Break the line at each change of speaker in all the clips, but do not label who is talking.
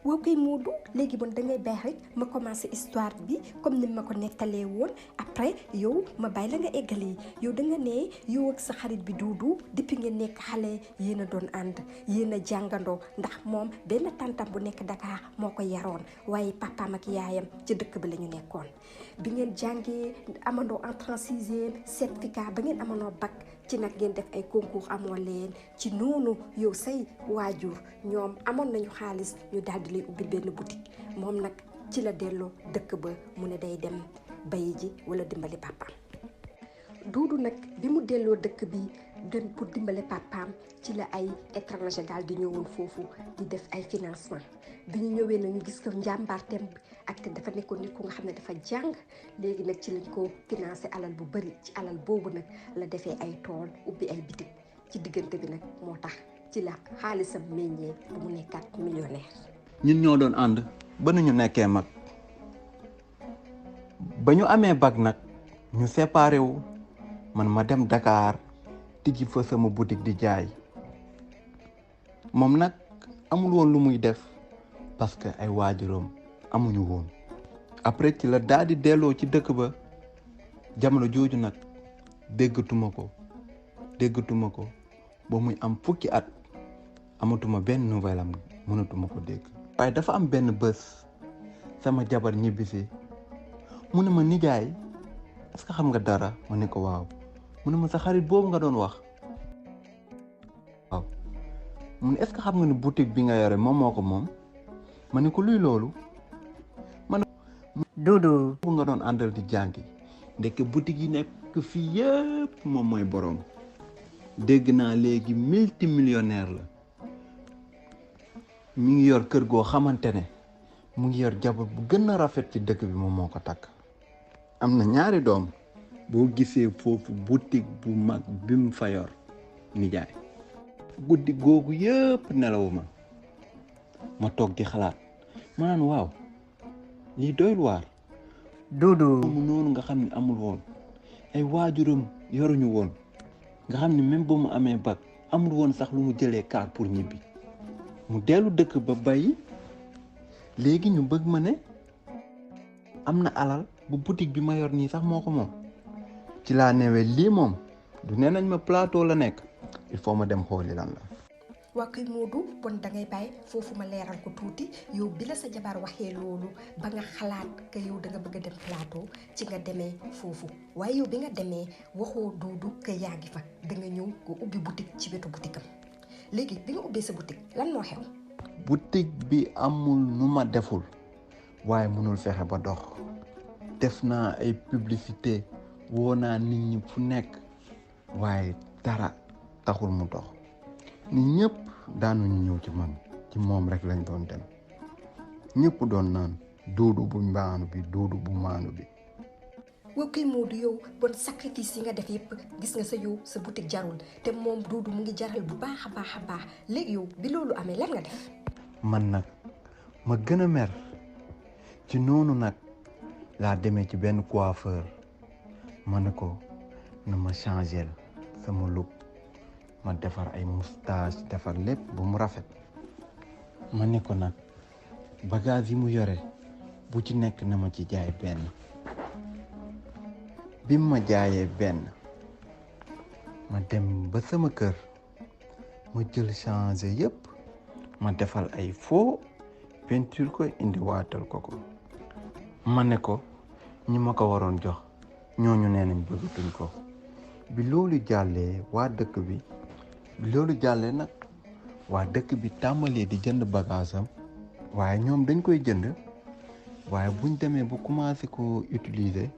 waaw kay Modou léegi bon dangay bàyyi rek ma commencé histoire bi comme ni ma ko nettalee woon après yow ma bàyyi la nga eggali yow da nga ne yow ak sa xarit bi Doudou depuis ngeen nekk xale yéen a doon ànd yéen a jàngandoo ndax moom benn tantam bu nekk Dakar moo ko yaroon waaye papaam ak yaayam ci dëkk bi la ñu nekkoon bi ngeen jàngee amandoo entrée en sixième certificat ba ngeen amandoo bac ci nag ngeen def ay concours amoo leen ci noonu yow say waajur ñoom amoon nañu xaalis ñu daal di lay ubbil benn boutique moom nag ci la delloo dëkk ba mu ne day dem bayi ji wala dimbali papaam Doudou nag bi mu delloo dëkk bi dem pour dimbali papaam ci la ay étranger daal di ñëwoon foofu di def ay financement bi ñu ñëwee nag ñu gis ko njàmbaarteem ak te dafa nekkoon nit ku nga xam ne dafa jàng léegi nag ci lañ ko financé alal bu bëri ci alal boobu nag la defee ay tool ubbi ay bitik ci diggante bi nag moo tax ci la xaalisam meññee bu mu nekkaat millionnaire.
ñun ñoo doon ànd ba nu ñu nekkee mag ba ñu amee bac nag ñu séparé wu man ma dem Dakar tijji fa sama boutique di jaay moom nag amul woon lu muy def parce que ay waajuram amuñu woon après ci la daal di delloo ci dëkk ba jamono jooju nag déggatuma ko ba muy am fukki at amatuma benn nouvelle am mënatuma ko dégg waaye dafa am benn bés sama jabar ñibbisi mu ne ma nijaay est-ce que xam nga dara ma ne ko waaw mu ne ma sa xarit boobu nga doon wax waaw mu ne est-ce que xam nga ne boutique bi nga yore moom moo ko moom ma ne ko luy loolu ma ne
Doudou
bu nga doon àndal di jàngi ndekk boutique yi nekk fii yëpp moom mooy borom dégg naa léegi multimillionnaire la mi ngi yor kër goo xamante ne mu ngi yor jabar bu gën a rafet ci dëkk bi moom moo ko takk am na ñaari doom boo gisee foofu boutique bu mag bi mu fa yor nijaay guddi googu yëpp nelawuma ma toog di xalaat ma naan waaw lii doyul waar
Doudou
mu noonu nga xam ne amul woon ay waajuram yoruñu woon nga xam ne même ba mu amee bac amul woon sax lu mu jëlee kaar pour ñibbi mu dellu dëkk ba bàyyi léegi ñu bëgg ma ne am na alal bu boutique bi ma yor nii sax moo ko moom ci laa newee lii moom du nee nañ ma plateau la nekk il faut ma dem xooli lan la.
waa kay Modou bon dangay bàyyi foofu ma leeral ko tuuti yow bi la sa jabar waxee loolu ba nga xalaat que yow da nga bëgg a dem plateau ci nga demee foofu waaye yow bi nga demee waxoo Doudou que yaa ngi fa da nga ñëw nga ubbi boutique ci wetu boutique am léegi bi nga ubbee sa boutique lan moo xew.
boutique bi amul nu ma deful waaye mënul fexe ba dox def naa ay publicité woo naa nit ñi fu nekk waaye dara taxul mu dox nit ñëpp daanuñu ñëw ci man ci moom rek lañ doon dem ñëpp doon naan Doudou bu maanu bi Doudou bu maanu bi.
waaw kay Modou yow bon sacrifice yi nga def yëpp gis nga sa yow sa boutique jarul te moom Doudou mu ngi jaral bu baax a baax léegi yow bi loolu amee lan nga def.
man nag ma gën a mer ci noonu nag laa demee ci benn coiffeur ma ne ko na ma changer sama look ma defar ay moustache defar lépp ba mu rafet ma ne ko nag bagage yi mu yore bu ci nekk na ma ci jaay benn bi ma jaayee benn ma dem ba sama kër ma jël changer yépp ma defal ay faux peinture ko indi waatal ko ma ne ko ñi ma ko waroon jox ñooñu nee nañ bëggatuñ ko bi loolu jàllee nag waa dëkk bi tàmbalee di jënd bagage am waaye ñoom dañ koy jënd waaye buñ demee ba commencé ko utiliser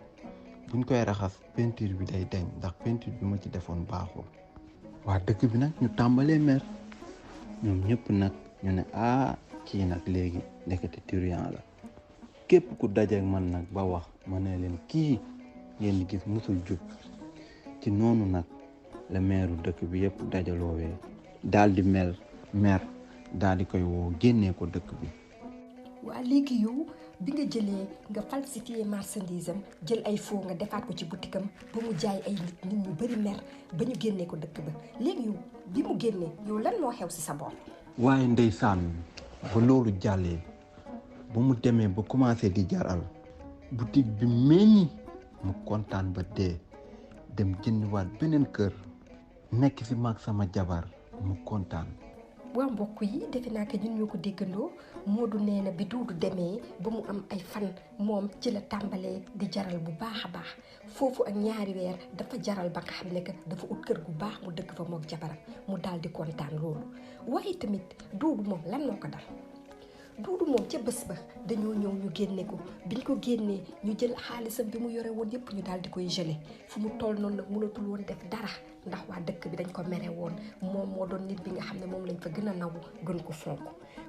buñ koy raxas peinture bi day deñ ndax peinture bi ma ci defoon baaxul waa dëkk bi nag ñu tàmbalee mer ñoom ñëpp nag ñu ne kii nag léegi ndekete turian la képp ku dajeek man nag ba wax ma ne leen kii ngeen di gis musul jub ci noonu nag la meeru dëkk bi yëpp dajaloowee daal di mer daal di koy woo génnee ko dëkk bi.
waa léegi yow bi nga jëlee nga falsifié marchandise am jël ay faux nga defaat ko ci boutique am ba mu jaay ay nit ñu bari mer ba ñu génnee ko dëkk ba léegi yow bi mu génnee yow lan moo xew ci sa bopp.
waaye ndeysaan ba loolu jàllee ba mu demee ba commencé di jaral boutique bi meññi mu kontaan ba dee dem jëndiwaat beneen kër nekk fi mag sama jabar mu kontaan.
waa mbokk yi defe naa que ñun ñoo ko déggandoo Modou nee na bi Doudou demee ba mu am ay fan moom ci la tàmbalee di jaral bu baax a baax foofu ak ñaari weer dafa jaral ba nga xam ne que dafa ut kër gu baax mu dëkk fa mook jabaram mu daal di kontaan loolu. waaye tamit Doudou moom lan moo ko dal Doudou moom ca bés ba dañoo ñëw ñu génne ko biñ ko génnee ñu jël xaalisam bi mu yore woon yëpp ñu daal di koy gelé fu mu toll noonu nag mënatul woon def dara ndax waa dëkk bi dañ ko mere woon moom moo doon nit bi nga xam ne moom lañ fa gën a naw gën ko fonk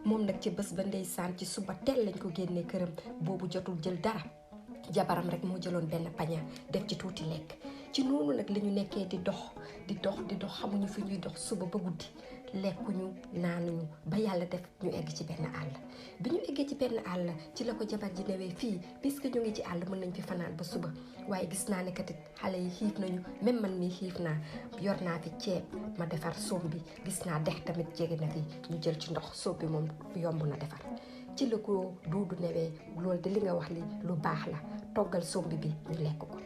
moom nag ca bés ba ndeysaan ci suba teel lañ ko génnee këram boobu jotul jël dara jabaram rek moo jëloon benn paña def ci tuuti lekk ci noonu nag la ñu nekkee di dox xamuñu fi ñuy dox suba ba guddi lekkuñu naanuñu ba yàlla def ñu egg ci benn àll bi ñu eggee ci benn àll ci la ko jabar ji newee fii puisque ñu ngi ci àll mën nañ fi fanaan ba suba waaye gis naa ne katit xale yi xiif nañu même man mii xiif naa yor naa fi ceeb ma defar soom bi gis naa dex tamit jege na fi ñu jël ci ndox soom bi moom yomb na defar ci la ko Doudou newee loolu de li nga wax li lu baax la toggal soom bi ñu lekk ko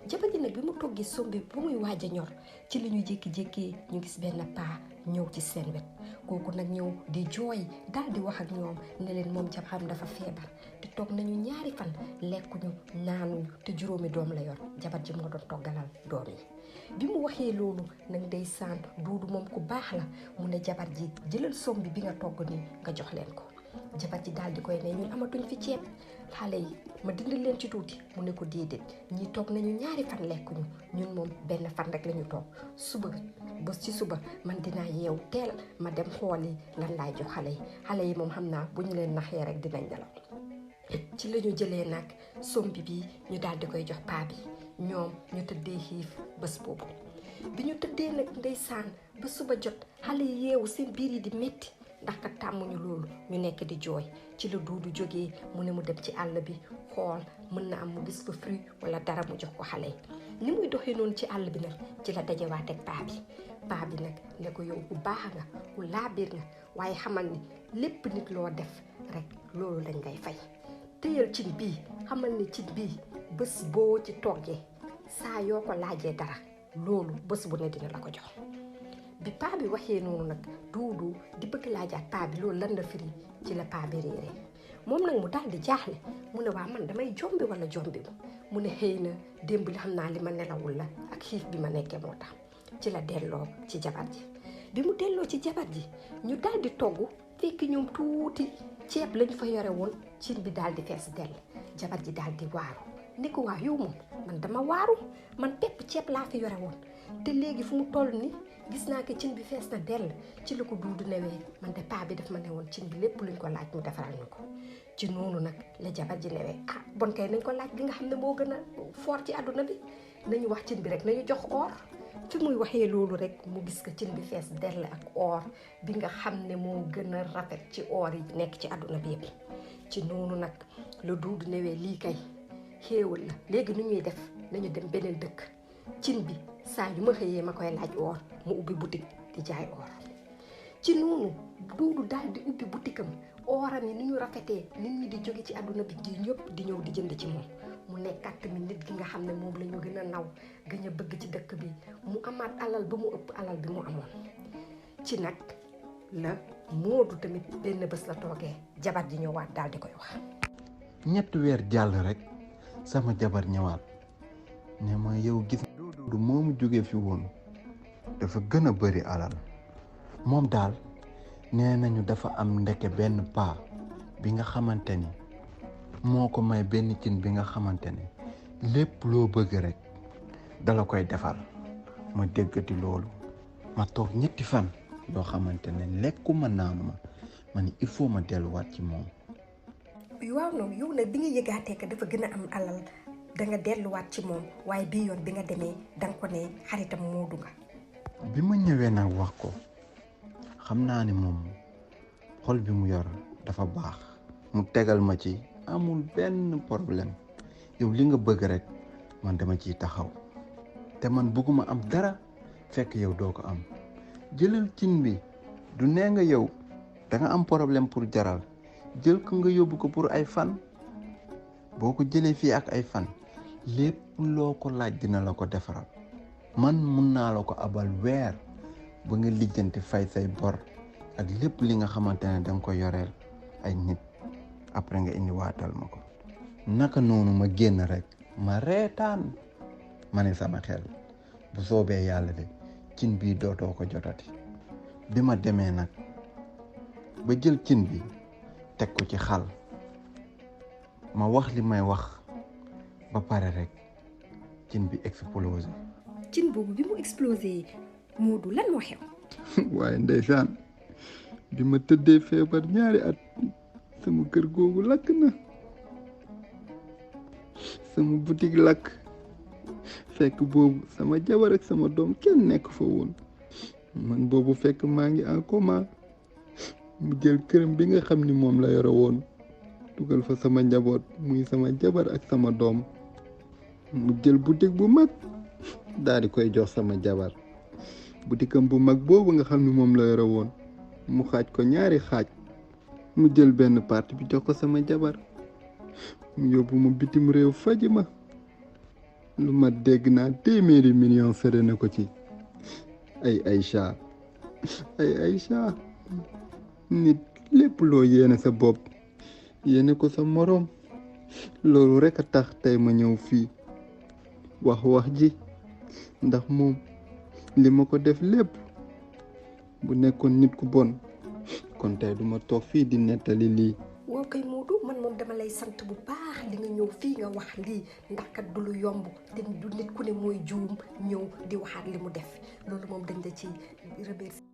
jabar ji nag bi mu toggee soom bi bu muy waaj a ñor ci la ñu jékki-jékki ñu gis benn paa ñëw ci seen wet kooku nag ñëw di jooy daal di wax ak ñoom ne leen moom jabaram dafa feebar te toog nañu ñaari fan lekkuñu naanuñu te juróomi doom la yor jabar ji moo doon toggalal doom yi bi mu waxee loolu nag ndeysaan Doudou moom ku baax la mu ne jabar ji jëlal soom bi nga togg nii nga jox leen ko jabar ji daal di koy ne ñun amatuñ fi ceeb xale yi ma dindal leen ci tuuti mu ne ko déedéet ñii toog nañu ñaari fan lekkuñu ñun moom benn fan rek la ñu toog suba ba ci suba man dinaa yeew teel ma dem xooli lan laay jox xale yi moom xam naa bu ñu leen naxee rek dinañ nelaw ci la ñu jëlee nag sombi bi ñu daal di koy jox paa bi ñoom ñu tëddee xiif bés boobu bi ñu tëddee nag ndeysaan ba suba jot xale yi yeewu seen biir yi di métti ndax kat tàmmuñu loolu ñu nekk di jooy ci la Doudou jógee mu ne mu dem ci àll bi xool mën na am mu gis fa fruit wala dara mu jox ko xale yi ni muy doxee noonu ci àll bi nag ci la dajewaat ak paa bi nag ne ko yow ku baax nga ku laabiir nga waaye xamal ni lépp nit loo def rek loolu lañ ngay fay téyal cin bii xamal ni cin bii bés boo ci toggee saa yoo ko laajee dara loolu bés bu ne dina la ko jox bi paa bi waxee noonu nag Doudou di bëgg laajaat paa bi loolu lan la firi ci la paa bi réeree moom nag mu daal di jaaxle mu ne waa man damay jombi wala jombi mu ne xëy na démb li xam naa li ma nelawul la ak xiif bi ma nekkee moo tax ci la delloo ci jabar ji bi mu delloo ci jabar ji ñu daal di togg fekk ñoom tuuti ceeb lañ fa yore woon cin bi daal di fees dell jabar ji daal di waaru ni ko waa yow moom man dama waaru man pepp ceeb laa fi yore woon te léegi fu mu toll ni gis naa ko cin bi fees na dell ci la ko Doudou newee man de paa bi daf ma newoon cin bi lépp luñ ko laaj mu defaral ñu ko ci noonu nag la jabar ji newee bon kay nañ ko laaj bi nga xam ne moo gën a fort ci àdduna bi nañu wax cin bi rek nañu jox or fi muy waxee loolu rek mu gis ko cin bi fees dell ak or bi nga xam ne moo gën a rafet ci or yi nekk ci àdduna bi yëpp ci noonu nag la Doudou newee lii kay xéewal la léegi nu ñuy def nañu dem beneen dëkk cin bi saa yu ma xëyee ma koy laaj or mu ubbi boutique di jaay or ci noonu Doudou daal di ubbi boutique am oram yi ni ñu rafetee nit ñi di jóge ci àdduna bi di ñëpp di ñëw di jënd ci moom mu nekkat tamit nit gi nga xam ne moom la ñu gën a naw gën a bëgg ci dëkk bi mu amaat alal ba mu ëpp alal bi mu amoon ci nag la Modou tamit benn bés la toogee jabar ji ñëwaat daal di koy wax
ñetti weer jàll rek sama jabar ñëwaat ne ma yow gis Doudou moomu jógee fi woon dafa gën a bëri alal moom daal nee nañu dafa am ndeke benn paa bi nga xamante ni moo ko may benn cin bi nga xamante ne lépp loo bëgg rek dala koy defal ma déggati loolu ma toog ñetti fan yoo xamante ne lekkuma naanuma ma ni il faut ma delluwaat ci moom.
waaw noonu yow nag bi nga yëgaatee que dafa gën a am alal da nga delluwaat ci moom waaye bii yoon bi nga demee da nga ko ne xaritam Modou nga.
bi ma ñëwee nag wax ko xam naa ni moom xol bi mu yor dafa baax mu tegal ma ci amul benn problème yow li nga bëgg rek man dama ciy taxaw te man bëgguma am dara fekk yow doo ko am jëlal cin bi du nee nga yow da nga am problème pour jaral jël ko nga yóbbu ko pour ay fan boo ko jëlee fii ak ay fan lépp loo ko laaj dina la ko defaral man mun naa la ko abal weer ba nga lijjanti fay say bor ak lépp li nga xamante ne danga ko yoreel ay nit après nga indi waatal ma ko naka noonu ma génn rek ma reetaan ma ne sama xel bu soobee yàlla de cin bii dootoo ko jotati bi ma demee nag ba jël cin bi teg ko ci xal ma wax li may wax ba pare rek cin bi explosé.
cin boobu bi mu explosé Modou lan moo xew.
waaye ndeysaan bi ma tëddee feebar ñaari at sama kër googu lakk na sama boutique lakk fekk boobu sama jabar ak sama doom kenn nekk fa woon man boobu fekk maa ngi en coma mu jël këram bi nga xam ni moom la yore woon dugal fa sama njaboot muy sama jabar ak sama doom mu jël boutique bu mag daal di koy jox sama jabar boutique am bu mag boobu nga xam ni moom la yore woon mu xaaj ko ñaari xaaj mu jël benn partie bi jox ko sama jabar mu yóbbu ma bitim réew faji ma lu ma dégg naa 200 millions fere na ko ci ay Aïcha nit lépp loo yéene sa bopp yéene ko sa moroom loolu rek a tax tey ma ñëw fii wax ji ndax moom li ma ko def lépp bu nekkoon nit ku bon kon tey duma toog fii di nettali lii.
waaw kay Modou man moom dama lay sant bu baax li nga ñëw fii nga wax lii ndax kat du lu yomb te du nit ku ne mooy juum ñëw di waxaat li mu def loolu moom dañ la ci remercier.